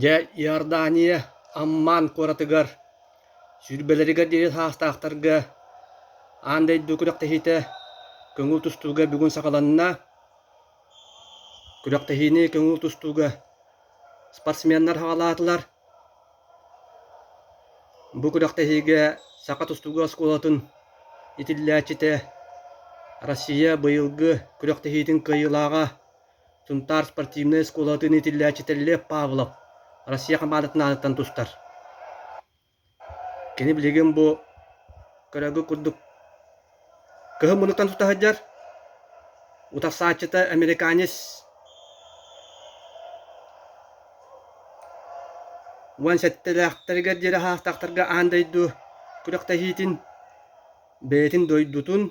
Дьэ, Иордания Амман куоратыгар сүүрбэлэригэр диэри саастаахтарга аан дойду күрэхтэһиитэ көҥүл тустууга бүгүн саҕаланна. Күрэхтэһиини көҥүл тустууга спортсменнар саҕалаатылар. Бу күрэхтэһиигэ саха тустууга оскуолатын итиллээччитэ Россия быйылгы күрэхтэһиитин кыайыылааҕа Сунтаар спортивнай оскуолатын иитиллээччитэ Лев Павлов Россия хамаандатын аатыттан тустар. Кини билигин бу көрөгү курдук кыһын муннуктан тута сылдьар. Утарсааччыта американец 17-лээхтэригэр диэри аһаахтаахтарга аан дойду күрэхтэһиитин бэйэтин дойдутун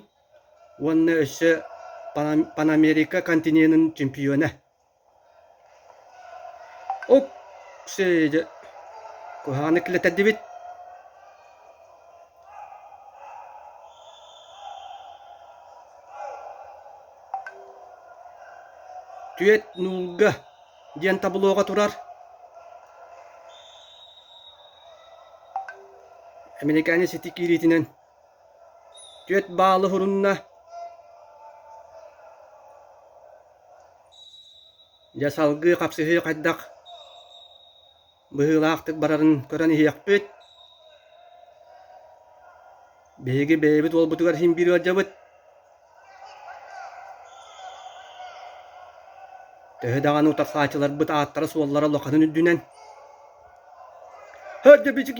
уонна өссө Панамерика континенын чемпиона. Оп, дьэ куһаҕаны килэтэрдибит. Түөт нуулга диэн таблоҕа турар. Американец ити киириитинэн Түөрт баалы уһурунна. Дьэ салгыы хапсыһыы хайдах быһыылаахтык барарын көрөн иһиэхпит. Биһиги бэйэбит уолбутугар иһин биир ыалдьабыт. Төһө даҕаны утарсааччыларбыт ааттара-суоллара улаханын үрдүнэн. Һэ, дьэ бичик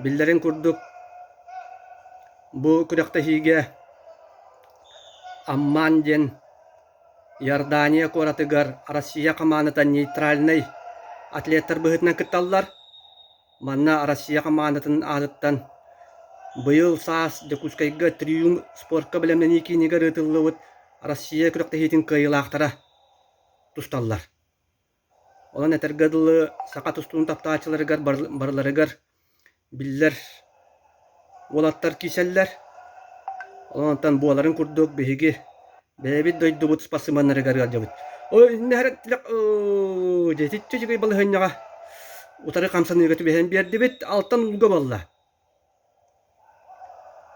Биллэрин курдук, бу күрэхтэһиигэ Амман диэн Иордания куоратыгар Россия хамаандата нейтральнай атлеттар быһыытынан кытталлар. Манна Россия хамаандатын аатыттан быйыл саас Дьокуускайга Триумф спортка бэлэмнэнии киинигэр ыытыллыбыт Россия күрэхтэһиитин кыайыылаахтара тусталлар. Онон этэргэ дылы, саха тустуун таптааччыларыгар барыларыгар биллэр уолаттар киирсэллэр. Онон буоларын курдук биһиги бэйэбит дойдубут спортсменнарыгар ыалдьабыт. Ой, дьэ итиччэ үчүгэй балаһыанньаҕа утары хамсаныыга түбэһэн биэрдибит. Алтан уулга буолла.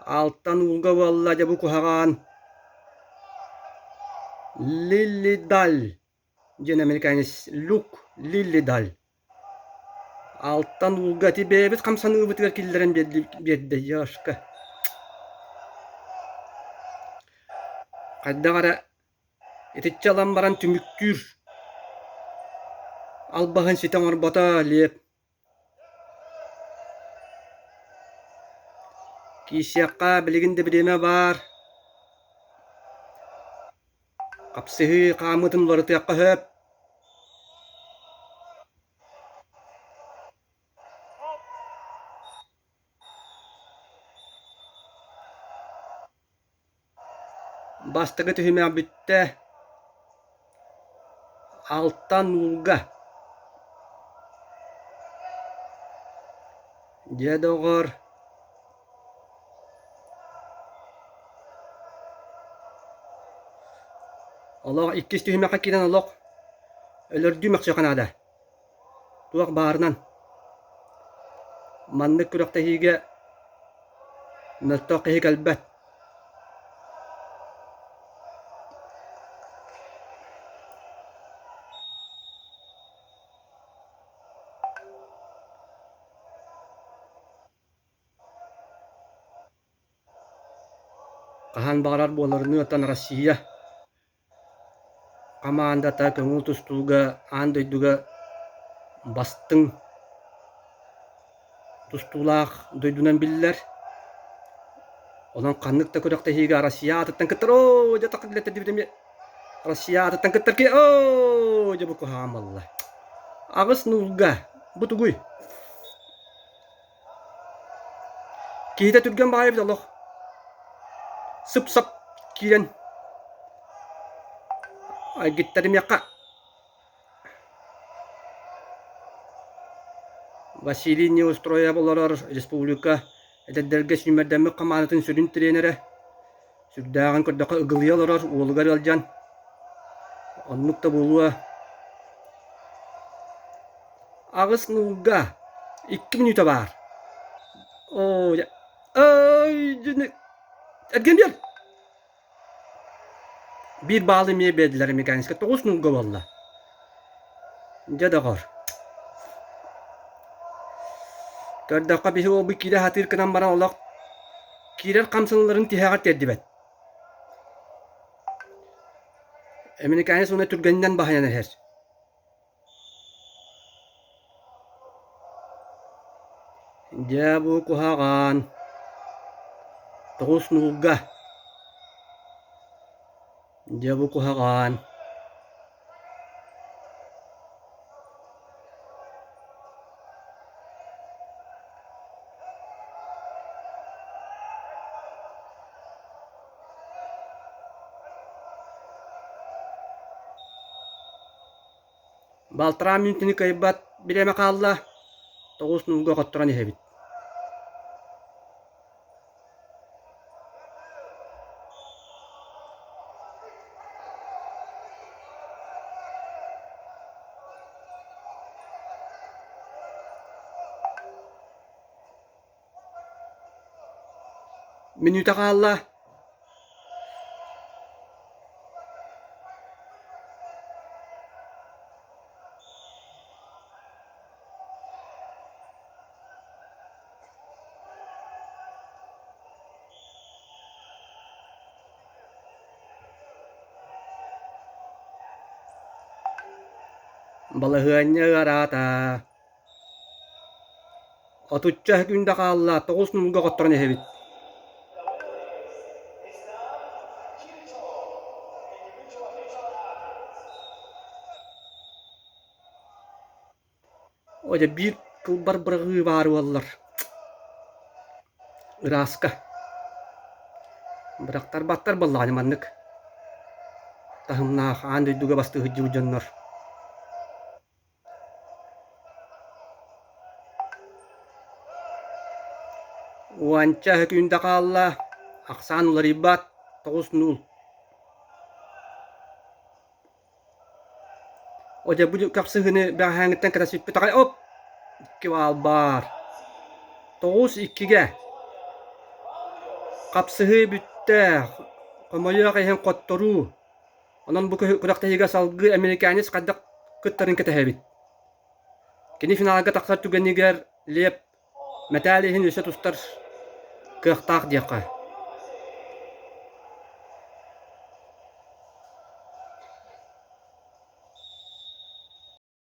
Алтан уулга буолла, дьэ бу куһаҕан. Лилидаль диэн американец Люк Лиллидаль Алтан ууга ити бэйэбит хамсаныыбытыгар киллэрэн биэрдэ Яшка. Хайдах эрэ итиччэ ылан баран түмүктүүр албаһын ситэ оҥорбото Лев. Киирсиэххэ билигин да бириэмэ баар. Хапсыһыы хаамыытын уларытыахха сөп. Бастакы түһүмэх бүттэ. Алтан уулга. Дьэ, доҕор, олох иккис түһүмэххэ киирэн олох өлөрдүү мөхсүөххэ наада. Туох баарынан. Маннык күрэхтэһиигэ мөлтөх киһи кэлбэт. Хаһан баҕарар буоларыныы оттон Россия хамаандата көҥүл тустууга аан дойдуга бастыҥ тустуулаах дойдунан биллэр. Онон ханнык да күрэхтэһиигэ Россия аатыттан кыттар оо дьэ таххыллэтэрдибит эмиэ Россия аатыттан кыттар ки оо дьэ бу куһаҕан буолла. Аҕыс нуулга бу тугуй? Киһитэ түргэн баҕайы эбит олох. Сып-сап киирэн айгиттэримиэххэ. Василий Неустроев олорор республика эдэрдэргэ сүүмэрдэммит хамаандатын сүрүн тренерэ. Сүрдээҕин көрдөххө ыгылыйа олорор уолугар ыалдьан. Оннук да буолуо. Аҕыс нуулга икки мүнүүтэ баар. Оо, эргин биэр! Биир баалы эмиэ биэрдилэр американецка тоҕус нуулга буолла. Дьэ доҕор. Көрдөххө биһи уолбут киирэ сатыыр гынан баран олох киирэр хамсаныыларын тиһэҕэр тиэрдибэт. Американец уонна түргэнинэн баһыйан иһэр. Дьэ бу куһаҕан. Тоҕус нуулга. Дьэ бу куһаҕан. Балтараа мүнүүтэни кыайбат бириэмэ хаалла, тоҕус нуулга хотторон иһэбит. Мүнүүтэ хаалла. Балаһыанньа ыараата. Отучча күндэ хаалла, тоҕус нуулга хотторон иһэбит. О дьэ биир кылбар быраҕыы баар буоллар ырааска бырахтарбаттар буоллаҕына маннык таһымнаах аан дойдуга бастыы сылдьыбыт дьоннор Уонча күндэ хаалла, ахсаан уларыйбат, тоҕус нуул. О дьэ бу хапсыһыыны бэҕэһээҥҥиттэн кэтэспиппит аҕай оп! Икки баал баар. Тоҕус иккигэ. Хапсыһыы бүттэ. Хомойуох иһин хотторуу. Онон бу күрэхтэһиигэ салгыы американец хайдах кыттарын кэтэһэбит. Кини финалга тахсар түгэнигэр Леп мэтээл иһин өссө тустар кыахтаах диэххэ.